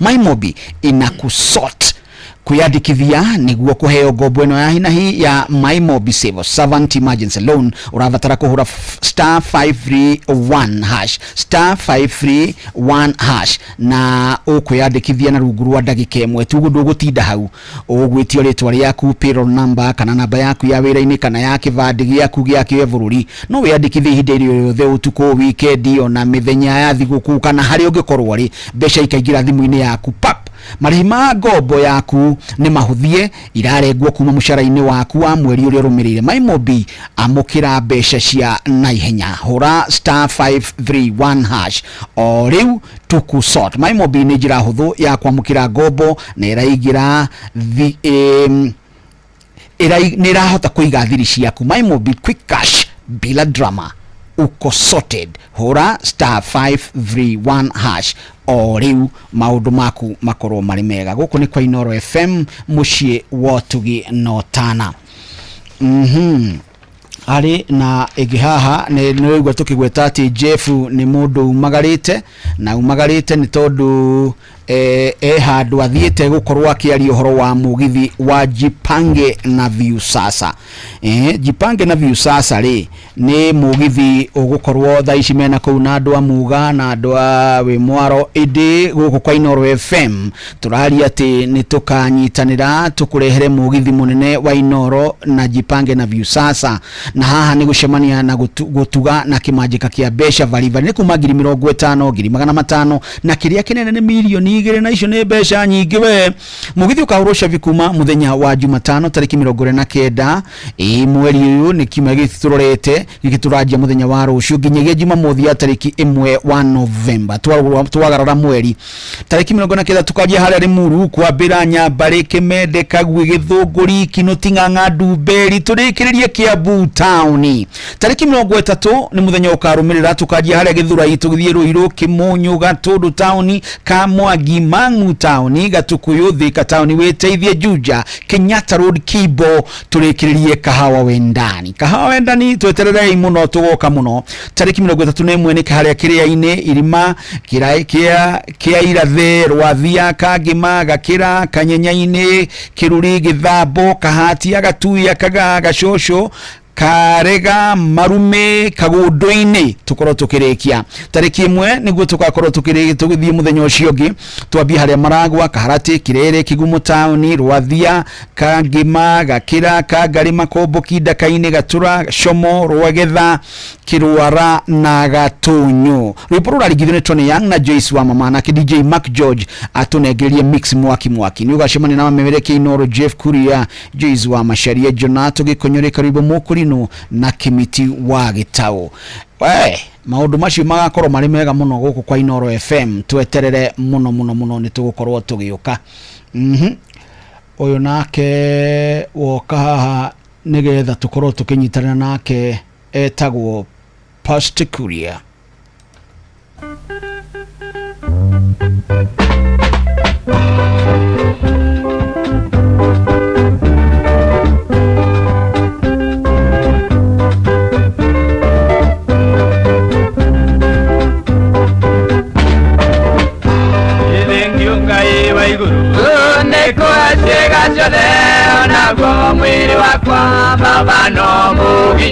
MyMobi inakusort. Kwiyandikithia niguo kuheo ngombo ĩno ya hinahi ya MyMobi Civil Servant Emergency Loan, ũrabatara kũhũra star 531 hash, star 531 hash, na ũkwĩyandĩkithia na rungu rwa ndagĩka 1 tu. Ndũgũtinda hau, ũgwĩtio rĩtwa rĩaku, payroll number kana namba yaku ya wĩra-inĩ kana ya kĩbandĩ gĩaku gĩa kĩbũrũri. No wĩyandĩkithie ihinda rĩothe, ũtukũ, wikendi, ona mĩthenya ya thigũkũ, kana harĩa ũngĩkorwo rĩ, mbeca ikaingĩra thimũ-inĩ yaku pap. Marĩhi ma ngombo yaku nĩ mahũthie, irarengwo kuma mũcara-inĩ waku wa mweri ũrĩa ũrũmĩrĩire. MyMobi, amũkĩra mbeca cia naihenya. Hũra star 531 hash o rĩu tukusort. MyMobi nĩ njĩra hũthũ ya kwamũkĩra ngombo na ĩraigĩra nĩ ĩrahota kũiga thiri ciaku. MyMobi, quick cash bila drama, uko sorted. Hũra star 531 hash o rĩu, maũndũ maku makorwo marĩ mega. Gũkũ nĩ kwa Inoro FM, mũciĩ wa ũtugi na ũtana. Harĩ na ĩngĩ haha, nĩ nĩwaigua tũkĩgweta atĩ Jeff nĩ mũndũ umagarĩte, na umagarĩte nĩ tondũ handũ athiĩte gũkorwo akĩaria ũhoro wa mũgithi wa Jipange na Viusasa. Jipange na Viusasa rĩ, nĩ mũgithi ũgũkorwo thaa ici mena kũu na andũ a Muga na andũ a Wĩmwaro. Ĩndĩ gũkũ kwa Inoro FM tũraria atĩ nĩ tũkanyitanĩra tũkũrehere mũgithi mũnene wa Inoro na Jipange na Viusasa, na haha nĩ gũcemania na gũtuga na kĩmanjĩka kĩa mbeca baribari, nĩ kuma 50,000, 500,000, na kĩrĩa kĩnene nĩ 2 mirioni, na icio nĩ mbeca nyingĩ we. Mũgithi ũkahũrwo cabi kuma mũthenya wa Jumatano tarĩki 29 ĩ mweri ũyũ, nĩ kiumia gĩkĩ tũrorete gĩkĩ tũranjia mũthenya wa rũciũ nginyagia Jumamothi ya tarĩki 1 wa Novemba. Twagarara mweri tarĩki 49, tukanjia harĩa Limuru, kwambĩra Nyambarĩ, Kĩmende, Kagui, Gĩthũngũri, Kinũti, Ng'ang'a, Ndumberi, tũrĩkĩrĩrie Kiambu taũni. Tarĩki 30 nĩ mũthenya ũkarũmĩrĩra, tukanjia harĩa Gĩthurai, tũgĩthiĩ Rũirũ, Kĩmũnyũ, Gatũndũ taũni, Kamwangi, Mang'u taũni, Gatukuyu, Thika taũni, Wĩteithie, Juja, Kenyatta Road, Kibo, tũrĩkĩrĩrie Kahawa Wendani. Kahawa Wendani, twetererei mũno, tũgoka mũno. Tarĩki 31 nĩ harĩa Kĩrĩa-inĩ, Irima kĩa Irathe, Rwathia, Kangĩma, Gakĩra, Kanyenya-inĩ, Kĩruri, Gĩthambo, Kahatia, Gatuya, Kagaa, Gacũcũ, Karega, Marume, Kagũndũ-inĩ, tũkorwo tũkĩrĩkia tarĩki 1 nĩguo tũgakorwo tũgĩthiĩ mũthenya ũcio ũngĩ, twambie harĩa Maragwa, Kaharatĩ, Kirere, Kigumo taũni, Rwathia, Kangĩma, Gakĩra, Kangarĩ, Makomboki, Ndaka-inĩ, Gatũra, Como, Rwagetha, Kĩrwara na Gatũnyũ. Rwĩmbo rũrarigithio nĩ Tony Young na Joyce wa mama, nake DJ Mark George atũnengererie mix mwaki mwaki. Nĩ ũgacemania na mamemerekia Inoro, Jeff Kuria, Joyce wa Macharia, Jonato Gĩkonyore, Karibu Mũkũrinũ na Kĩmiti wa Gĩtaũ. We maũndũ macio magakorwo marĩ mega mũno gũkũ kwa Inoro FM. Tweterere mũno mũno mũno, nĩ tũgũkorwo tũgĩũka. Ũyũ nake woka haha nĩgetha tũkorwo tũkĩnyitanĩra nake etagwo Pastor Kuria. Thengiũ Ngai wa igũrũ nĩ kũhe ciĩga ciothe, onaguo mwĩrĩ wakwa, Baba no mũgi.